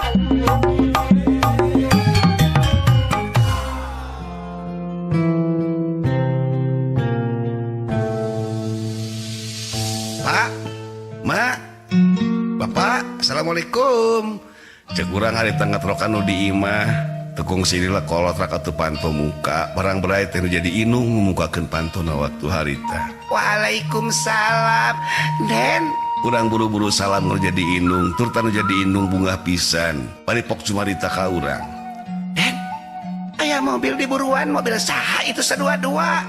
Pak, Mak, Bapak, Assalamualaikum. Cek urang harita ngetrokan nu di imah. Tekung sinilah kolot atuh panto muka. Barang berai teh nu jadi inung ngumukakeun pantona waktu harita. Waalaikumsalam, Den. Urang buru-buru salam nu jadi inung, turta nu jadi inung bungah pisan. Bari pok cumarita ka urang. Den, aya mobil di buruan, mobil saha itu sadua-dua.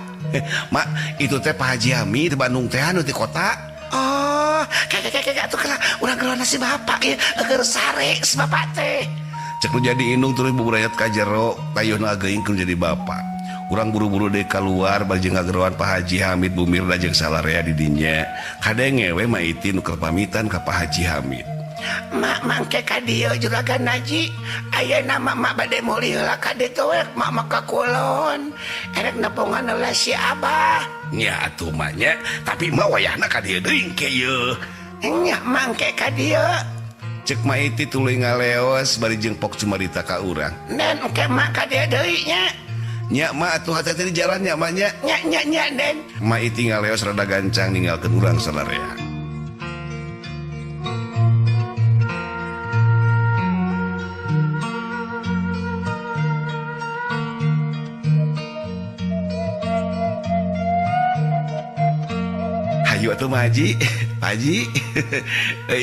Mak, itu teh Pak Haji Hamid di Bandung teh anu di kota. Oh, kayak atuh kena urang geroan si bapak ieu keur sare si bapak teh. Cek nu jadi inung terus buburayat ka jero, tayuhna ageuing keur jadi bapak. Urang buru-buru deui kaluar bari jeung ngageroan Pak Haji Hamid Bu Mirna jeung salarea di dinya. Kadenge we Ma Iti nu keur pamitan ka Pak Haji Hamid. Mak mangke ka dieu juragan Haji. Ayeuna mak mak bade mulih heula ka ditu we, mak mah ka kulon. Erek nepungan heula si Abah. Nya atuh mah nya, tapi mah wayahna ka dieu deui engke yeuh. Nya mangke ka dieu. Cek Ma Iti tuluy ngaleos bari jeung pok cumarita ka urang. Den engke mak ka dieu deui nya. Nya mak atuh hati-hati di jalan nya mak nya. Nya nya nya Den. Ma Iti ngaleos rada gancang ninggalkeun urang salarea. Hayu atuh Ma Haji, Pak Haji.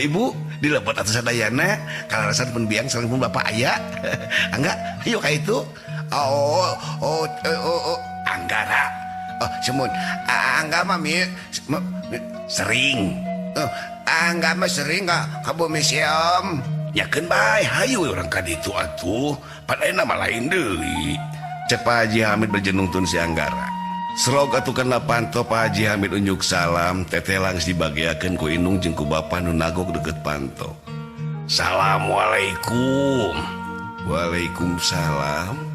Ibu dilebet atuh sadayana, kalarasan pun biang sareng pun bapak aya. Angga, hayu ka itu. Oh, oh, oh, oh, Anggara. Oh, semun. Angga mah sering. Oh, Angga mah sering ka bumi siom. Nyakeun bae hayu urang ka ditu atuh. Padahal nama lain deui. Cek Pak Haji Hamid berjenungtun si Anggara. Serog atuh kana panto Pak Haji Hamid unjuk salam, teteh langsung dibagiakeun ku inung jeung ku bapa nu nagog deket panto. Assalamualaikum. Waalaikumsalam.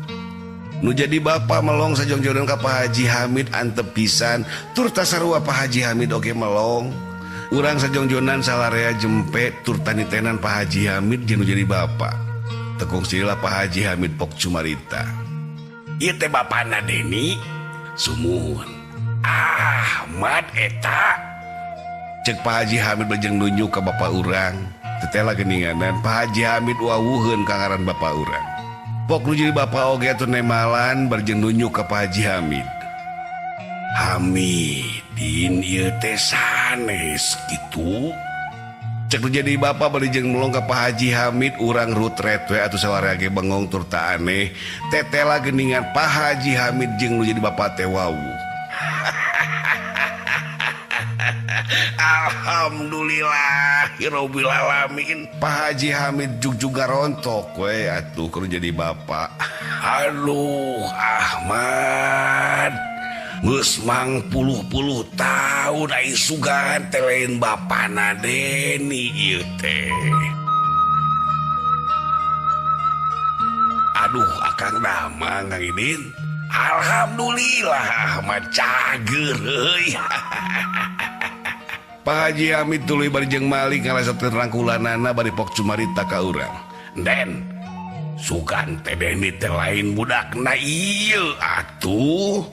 Nu jadi bapa melong sajongjonan ka Pak Haji Hamid antep pisan, turta sarua Pak Haji Hamid oge melong. Urang sajongjonan salarea jempe turta nitenan Pak Haji Hamid jeung nu jadi bapa. Tekung sila Pak Haji Hamid pok cumarita. Ieu teh bapana Deni. Sumuhun. Ahmad eta. Cek Pak Haji Hamid bejeng nunjuk ka bapa urang. Tetela geninganan Pak Haji Hamid wawuheun ka ngaran bapa urang. Pok nu jadi bapa oge atuh nemalan berjeng nunjuk ka Pak Haji Hamid. Hamidin ieu teh sanes kitu. Cek nu jadi bapa bari jeung melong ka Pak Haji Hamid urang rutret we atuh sawarea ge bengong turta aneh. Tetela geningan Pak Haji Hamid jeung nu jadi bapa teh wawuh. Alhamdulillahirabbil alamin. Pak Haji Hamid jug-jug garontok we atuh keur jadi bapa. Aduh Ahmad. Geus mang puluh-puluh tahun ai sugan teh lain bapana Deni ieu teh. Aduh akang damang Kang Idin. Alhamdulillah Ahmad cager euy. Pak Haji Hamid tuluy bari jeung Malik ngalesetkeun rangkulanana bari pok cumarita ka urang. Den, sugan teh Deni teh lain budakna ieu atuh.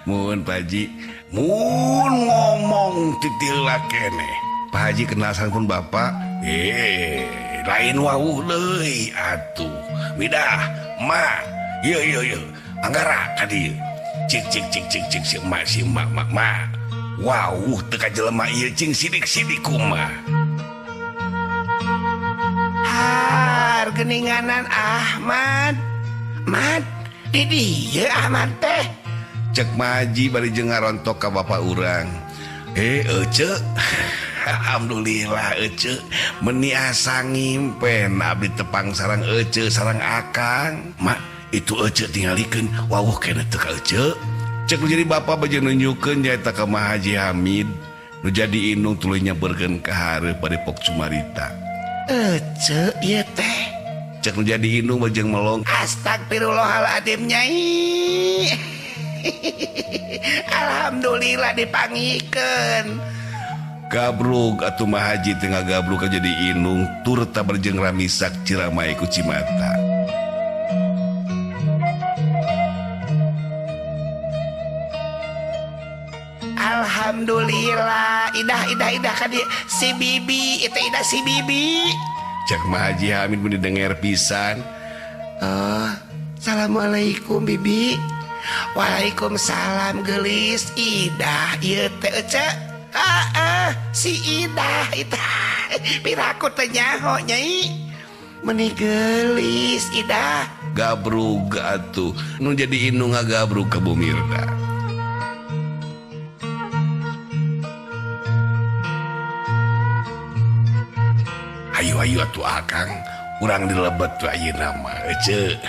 Mun Pak Haji, mun ngomong titil keneh. Pak Haji kenal sareng pun bapak. Lain wawuh deui atuh. Midah, ma, ieu ieu ieu. Anggara ka dieu. Cik cik cik cik cik si emak si emak mak mak. Wawuh teu ka jelema ieu cing sidik-sidik kumaha. Har geninganan Ahmad. Mad, di dieu Ahmad teh. Cek Maji bari jeung ngarontok ka bapa urang. Ece. Alhamdulillah ece meni asa ngimpen abdi tepang sarang ece sarang akang. Mak, itu ece tingalikeun wawuh keneh teu ka ece. Cek nu jadi bapa baju nunjukeun nyaeta ka Ma Haji Hamid. Nu jadi inung tuluy nyamperkeun ka hareup bari pok cumarita. Ece ieu teh. Cek nu jadi inung bajeng melong. Astagfirullahaladzim nyai. Alhamdulillah dipangikeun. Gabrug atuh Mah Haji teh ngagabrug ka jadi inung turta berjeng ramisak ciramai ku cimata. Alhamdulillah idah idah idah ka si bibi itu idah si bibi. Cek Mah Haji Hamid mun didengar pisan. Oh, assalamualaikum bibi. Waalaikumsalam gelis idah ieu teh ece. Ah, si idah itu piraku teh nyaho nyai. Meni gelis idah. Gabrug atuh nu jadi indung ngagabrug ka Bu Mirda. Ayo ayo atuh akang urang dilebet tuh ayeuna mah ece.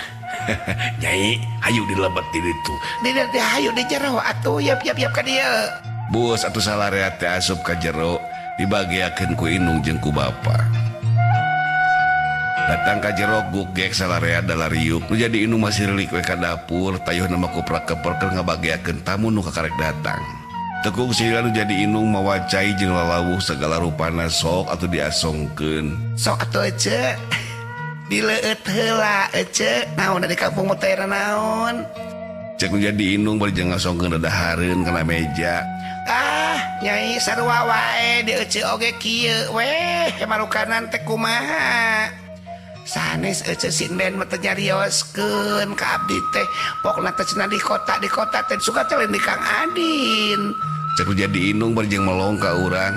Nyai hayu dilebet di ditu. Di dieu hayu di jero atuh yap yap yap ka dieu. Bus atuh salarea teh asup ka jero dibageakeun ku indung jeung ku bapa. Datang ka jero gugek salarea dalariuk. Nu jadi indung masih rilik we ka dapur tayuhna mah kuprak keper keur ngabageakeun tamu nu kakarek datang. Tekung sila nu jadi indung mawa cai jeung lalawuh segala rupana sok atuh diasongkeun. Sok atuh ece. Dileueut heula ece. Naon di kampung teh naon? Cek nu jadi indung bari jeung ngasongkeun dadahareun kana meja. Ah, nyai sarua wae di ece oge kieu weh marukanan teh kumaha. Sanes ece sinden mah teh nyarioskeun ka abdi teh. Pokna teh cenah di kota teh suka teh lain di Kang Adin. Cek nu jadi indung bari jeung melong ka urang.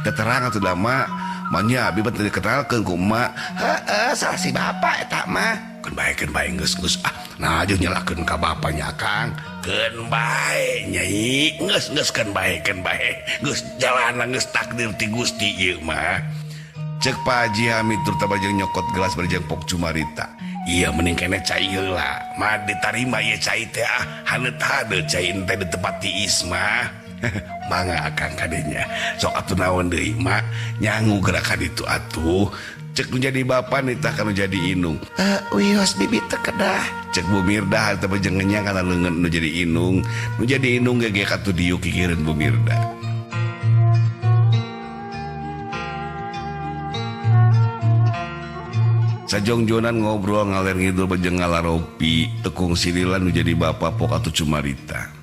Teh terang atuh da mah. Manya abi mah teu dikenalkeun ku emak. Heeh, salah si bapak eta mah. Keun bae geus geus ah, nah aja nyalakeun ka bapanya Kang. Keun bae nyai, geus geus keun bae keun bae. Geus jalana geus takdir ti Gusti ieu mah. Cek Pak Haji Hamid tur tabah jeung nyokot gelas bari jeung pok cumarita. Iya mending kene cai heula. Mah ditarima ieu cai teh ah, haneut-haneut cai teh di tempat tiis mah. Mangga akang kadenya. Sok atuh naon deui mak nyangu gerakan itu atuh. Cek nu jadi bapa nitah ka nu jadi indung. Wios bibi teh kedah. Cek Bu Mirda teh jeung ngenyang kana leungeun nu jadi indung. Nu jadi indung ge katuh diuk kikireun Bu Mirda. Sajongjonan ngobrol ngaler ngidul bejeng ngalaropi tekung sililan nu jadi bapa pok atuh cumarita.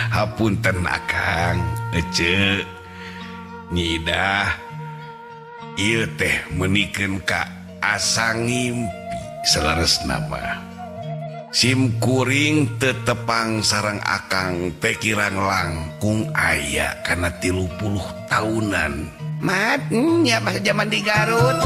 Hapunten akang ece Nyi Idah ieu teh menikeun ka asa ngimpi saleresna mah. Sim kuring teu tepang sareng akang teh kirang langkung aya kana 30 tahunan. Mat nya masa zaman di Garut.